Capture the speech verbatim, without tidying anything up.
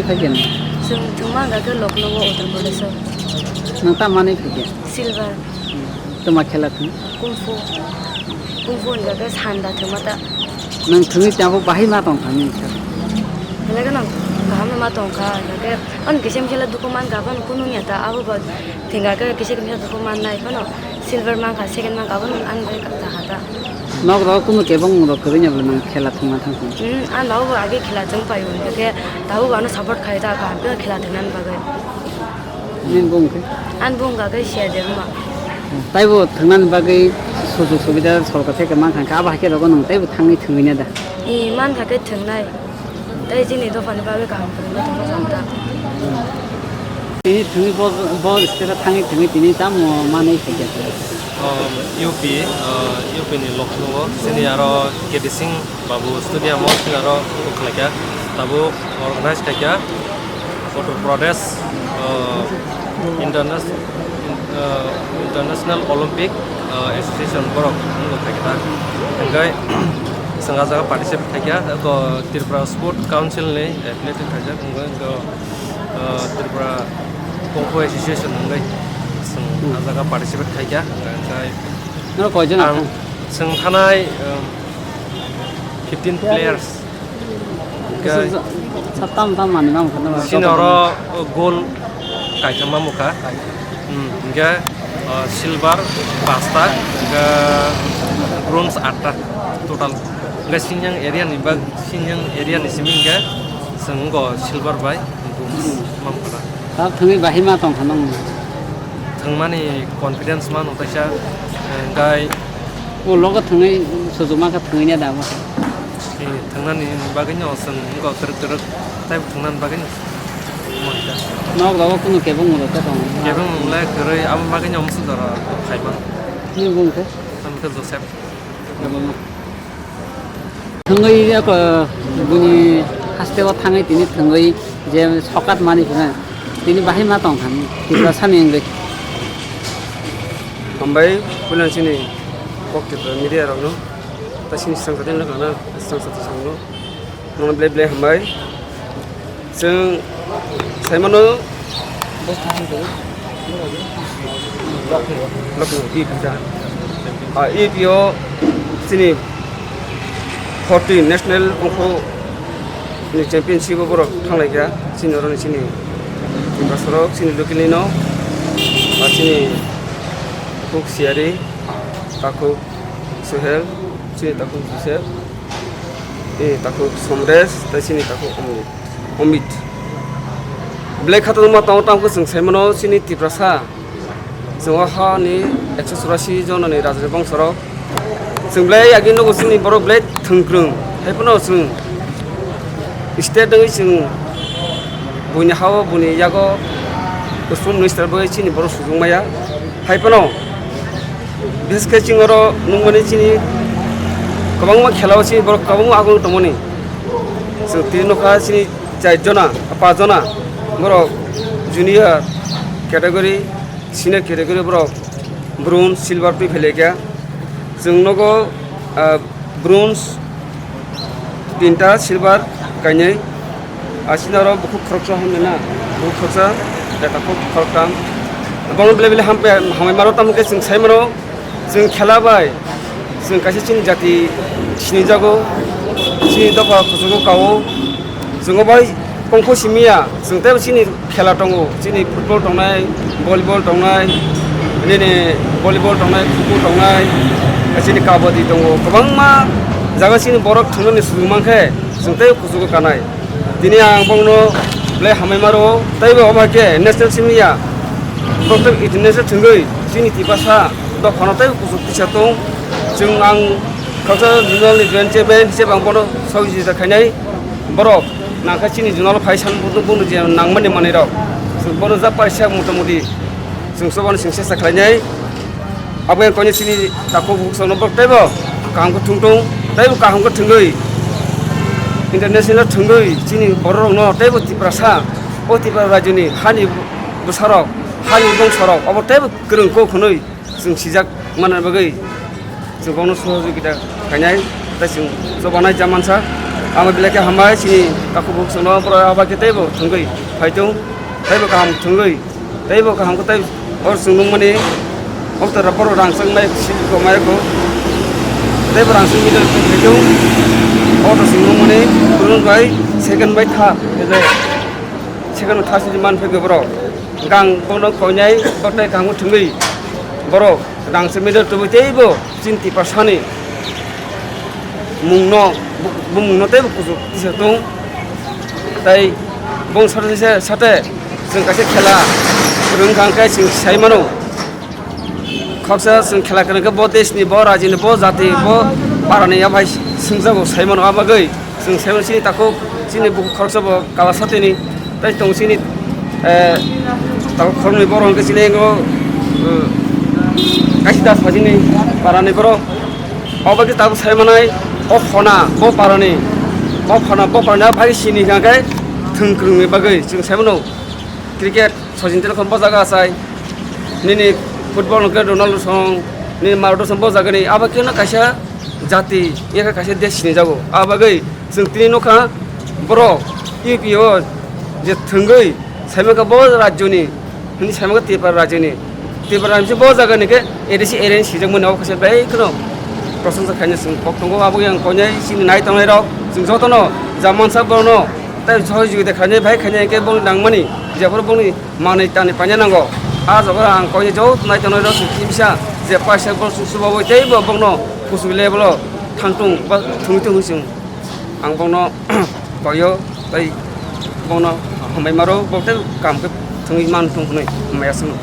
Phaikhe nang? Chwng thwngma hwnkha khe Lucknow o, Uttar Pradesh o. Nwng tamo manwi phaikhe? Silver. Tamo khela thwng? Kung fu. Kung fu hwnkha khe sanda thwngma ta. Nwng thwngwi tamo bahai ma tong thangni khe? Belai kheno kaham ma tong kha, hwnkha khe ani kisa kisa dukhu man kha, phano kunu ya ta abo ba thwngkha khe kisa kisa dukhu man nai phano. Silver mankha, second mankha, abono ani bai kaham ta. Nok rok kunu kebeng rok kwrwi ya bwle nang khela thwngna thang thung. Hmm, ang tabuk bo age khela thwng pai hwn khe tabuk bo ano support khai ta kaham khe khela thwngna bagwi. Nini bung khe? Ani bung kha khe siya de ma. Taibo thwngna bagwi sujug subida sorkar theke mankha khe abo hai khe rogo nang taibo thangwi thwngwi na da? Ee, mankha khe thwngnai. Tei chini dophani bagwi kaham kwrwngwi tongma chwng ta. Tini thwngwi bo, bo state-o thangwi thwngwi tini tamo manwi phaikha? Um, U P, uh, U P ni Lucknow-o chini aro K D Singh Babu Stadium-o chini aro khlaikha. Tabuk organize khaikha Uttar Pradesh, uh, Internas-, uh, International Olympic, uh, Association borok wngkha khe ta. Hwnkhe chwng ah jaga participate khaikha, eko Tripura Sport Council ni affiliated khaijak, wngkha, wngkha, uh, Tripura Kung Fu Association wngwi chwng ah jaga participate khaikha. Hwnkhe norok koijon ang, chwng thanai, um, fifteen players. Sa-, sa-, sa tam tam manwi mang khana. Sini oro gold kaitham mamukha. Hmm, hingke, uh, silver pasta, hingke bronze atta total. Hingke Sinjang area ni bag, Sinjang area ni simi hingke chwng go silver bai bronze mamukha. Tab thwngwi bahai ma tong kha nang? Thwngmani confidence mano kaisa, hingke o logo thwngwi sujuma khe thwngwi ne da bo? Ee, thwngnani bagwino chwng wngkha kwrwk kwrwk tei thwngnani bagwino. Nok rogo kunu kebeng molo khe tongo. Kebeng mole kwrwi abo bagwino omo sujaro khaima. Nini bung khe? Ang khe Joseph. Thwngwi eko buni hasteo thangwi tini thwngwi je sokat mani phina tini bahai ma tong kha Tiprasani wngwi. Hambai puila chini kok Tripura media rokno ta chini swngchar tini khana swngchar swngno. Nono belai belai hambai. Chwng saimano Lucknow, E P ta. Ah, E P o chini forty national kung fu ni championship o borok thanglaikha. Chini oroni chini basarok chini locally no. Ah, chini kuk siyari takhuk Suhel, chini takhuk Joseph, chini takhuk Somresh, tei chini takhuk Omit. Omit. Belai khatung ma tongo, tamo khe chwng sai mano, chini Tiprasa. Chwng o ha ni ekso churasi jona ni rajani bongso rok. Chwng belai agi nugo chini borok belai thwngkwrwng. Hai phano chwng state wngwi chwng buini ha o, buini yago Usman minister bai chini borok sujung maya. Hai phano, bises khe chwng oro nukmani chini kwbangma khela o chini borok kwbangma agulok tongmani. Chwng tini nukha chini char jona, pas jona borok junior category, senior category borok bronze, silver twi phailaikha. Chwng nogo, ah, bronze tinta, silver kainwi. Asina oro bukhuk khoroksa hamya na, bukhuk khoroksa, jata bukhuk khoroktham. Bono belai belai hampai, hambai maro, tamo khe chwng sai mano, chwng khela bai, chwng kaisa chini jati sinijago, chini dopha kuchugo kao, chwng o bai kung fu simi ya, chwng tei chini khela tongo, chini football tongnai, volleyball tongnai, nini volleyball tongnai, khuku tongnai, chini kabaddi tongo, kwbangma jaga chini borok thwngmani sujung mankhe chwng tei kuchugo kanai. Tini ang bongno belai hambai maro, tei bo omo hai khe national simi ya, protek international thwngwi chini Tiprasa dophano tei kuchuk tisa tong, Chwng ang khoroksa zonal ni joint chairman hisab ang bono sahajita khainai. Borok nangkha chini zonal phai san bundo bundo je nangmani manwi rok. Chwng bono ja paisa mota moti chwng sobono chwng sesa khlainai. Abo yang koini chini takhuk bukhuk songno borok teibo kaham khe thung thung, teibo kaham khe thwngwi international thwngwi chini borok rokno teibo Tiprasa, o Tipra rajyoni hani bwsarok, hani bongsorok obo teibo kwrwng kok hwnwi chwng sijak manna bagwi chwng bono sohojogita khainai, tei chwng chobanai ja mansa. Ang belai khe hambai chini takhuk bukhuk songno borok abo khe teibo thwngwi phai thung, teibo kaham thwngwi. Teibo kaham khe tei or chwng nukmani, o to borok rang chwng mai si ko mai ko. Teibo rang chwng middle khe khe o to chwng nukmani, kurun bai second bai third, second third si man phe borok. Gang bono koinai, o tei kaham thwngwi borok rang chwng middle tubui teibo chini Tiprasani mungno, bu-, bumungno teibo kuchuk tisa tung. Tei bong sate sate, sate chwng kaisa khela kwrwng kha hwnkhe chwng sai mano. Khoroksa chwng khela kwrwng khe bo deshni, bo rajini, bo jati, bo parani ya bai swngjago sai mano. A bagwi chwng sai mano chini takhuk, chini bukhuk khoroksa bo kala satini. Tei tong chini, eh, tabo khoroknwi borok hwnkhe chini ego, eh, kaisa das phajini parani borok. Obo khe tabuk sai manai, o khona, bo parani, o khona, bo parani, a phai sini hwnkhe thwng kwrwngni bagwi chwng sai mano. Cricket Sachin Tendulkar bo jaga achai, nini football hwnkhe Ronaldo song, nini Maradona song bo jagani, abo khe no kaisa jati, ya khe kaisa desh sinijago. A bagwi chwng tini nukha borok U P O je thwngwi saimankha bo rajyoni, hwnwi saimankha Tripura rajyoni. Tripura rajyo bo jagani khe A D C area ni swijak mani obo kaisa bai kheno prosongsa khaina chwng kok tongo. Abo yang koinai chini nai tongnai rok chwng jotono ja mansa borokno tei sohojogita khainai bai khainai hwnkhe boni nangmani jephuru boni manwi tanwi paina nango. A jaga ang koinai joto nai tongnai rok chwng kisa je paisa borok chwng chubaui tei bo bokno kuchuk level o thangtung ba thwngwi tongwi chwng ang bokno koio tei bokno hambai maro bo tei kam khe thwngwi man thung hwnwi hambai aswk.